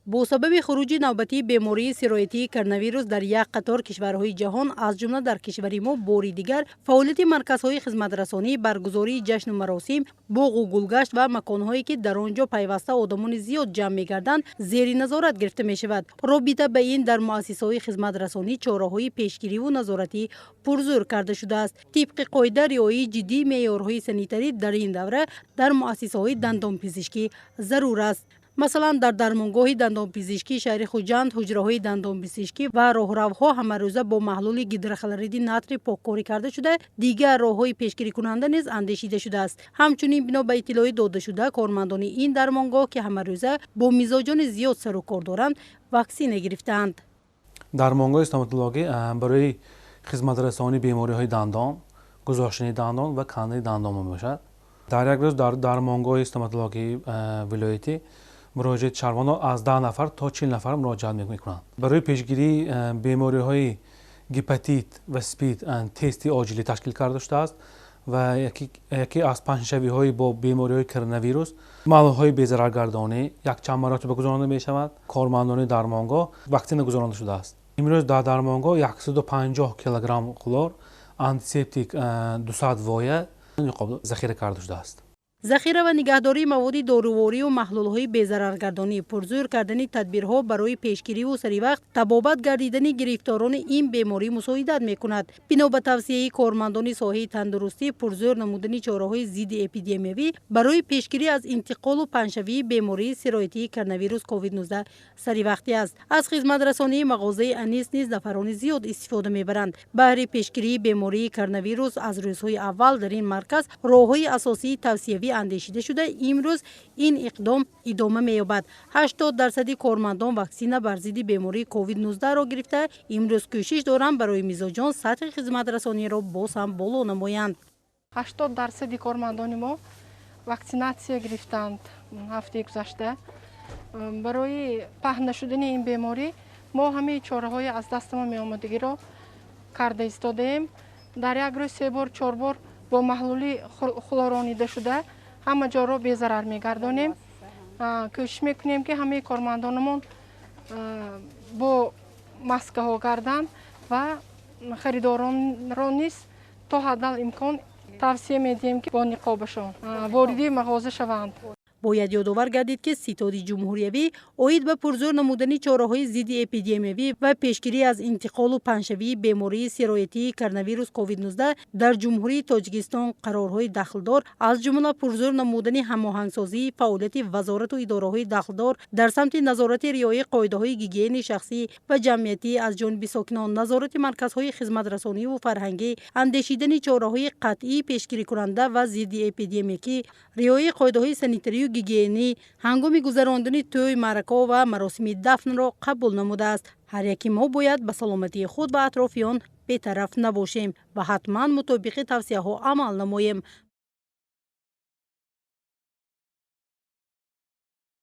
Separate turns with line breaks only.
Бо сабаби хуруҷи навбатии бемории сироятии коронавирус дар як қатор кишварҳои ҷаҳон, аз ҷумла дар кишвари мо, бори дигар фаъолияти марказҳои хизматрасонӣ, баргузории ҷашну маросим, боғу гулгашт ва маконҳое, ки дар он ҷо пайваста одамони зиёд ҷамъ мегарданд, зери назорат гирифта мешавад. Робита ба ин дар муассисаҳои хизматрасонӣ чораҳои пешгириву назоратӣ пурзӯр карда шудааст. Тибқи қоида, риояи ҷиддии меъёрҳои санитарӣ дар ин давра дар муассисаҳои дандонпизишкӣ зарур аст. Масалан, дар дармонгоҳи дандонпизишкии шаҳри Хуҷанд ҳуҷраҳои дандонпизишкӣ ва роҳравҳо ҳамарӯза бо маҳлули гидрохлориди натрий поккорӣ карда шуда, дигар роҳҳои пешгирикунанда низ андешида шудааст. Ҳамчунин, бино ба иттилои додашуда, кормандони ин дармонгоҳ, ки ҳамарӯза бо мизоҷони зиёд сару кор доранд, ваксина гирифтаанд.
Дармонгоҳи стоматологӣ барои хизматрасонии бемориҳои дандон, гузоштани дандон ва кандани дандон мебошад. Дар як рӯз дар дармонгоҳи стоматологии вилоятӣ муроҷиати шаҳрвандон аз 10 нафар то 40 нафар муроҷиат мекунанд. Барои пешгирии бемориҳои гепатит ва СПИД тести оҷилӣ ташкил карда шудааст ва яке аз паҳншавиҳои бо бемориҳои коронавирус маҳлулҳои безараргардонӣ якчанд маротиба гузаронда мешавад. Кормандони дармонгоҳ ваксина гузаронда шудааст. Имрӯз дар дармонгоҳ 150 килограмм хлор, антисептик 200 воя захира карда шудааст.
Захира ва нигаҳдории маводи доруворию маҳлулҳои безараргардонӣ, пурзӯр кардани тадбирҳо барои пешгириву саривақт табобат гардидани гирифторони ин беморӣ мусоидат мекунад. Бино ба тавсияи кормандони соҳаи тандурустӣ, пурзӯр намудани чораҳои зидди эпидемиявӣ барои пешгирӣ аз интиқолу паҳншавии бемории сироятии коронавирус COVID-19 саривақтӣ аст. Аз хизматрасонии мағозаи Анис низ нафарони зиёд истифода мебаранд. Баҳри пешгирии бемории коронавирус аз рӯзҳои аввал дар ин марказ роҳҳои асосии тавсиявӣ андешида шуда, имрӯз ин иқдом идома меёбад. 80% кормандон ваксина бар зидди бемории COVID-19-ро гирифта, имрӯз кӯшиш доранд барои мизоҷон сатҳи хизматрасониро боз ҳам боло намоянд.
80% кормандони мо ваксинатсия гирифтанд ҳафтаи гузашта. Барои паҳн нашудани ин беморӣ мо ҳамаи чораҳои аз дасти мо меомадагиро карда истодаем. Дар як рӯз се бор, чор бор бо маҳлули хлоронида шуда ҳама ҷоро безарар мегардонем. Кӯшиш мекунем, ки ҳамаи кормандонамон бо маскаҳо гарданд ва харидоронро низ то ҳаддал имкон тавсия медиҳем, ки бо ниқобашон вориди мағоза шаванд.
Бояд ёдовар гардид, ки Ситоди ҷумҳуриявӣ оид ба пурзӯр намудани чораҳои зидди эпидемиявӣ ва пешгирӣ аз интиқолу паҳншавии бемории сироятии коронавирус COVID-19 дар Ҷумҳурии Тоҷикистон қарорҳои дахлдор, аз ҷумла пурзӯр намудани ҳамоҳангсозии фаъолияти вазорату идораҳои дахлдор дар самти назорати риояи қоидаҳои гигиенаи шахсӣ ва ҷамъиятӣ аз ҷониби сокинон, назорати марказҳои хизматрасониву фарҳангӣ, андешидани чораҳои қатъии пешгирикунанда ва зидди эпидемикӣ, риояи қоидаҳои санитарию гигиенӣ ҳангоми гузарондани тӯй, маъракаҳо ва маросими дафнро қабул намудааст. Ҳар яки мо бояд ба саломатии худ ва атрофиён бетараф набошем ва ҳатман мутобиқи тавсияҳо амал намоем.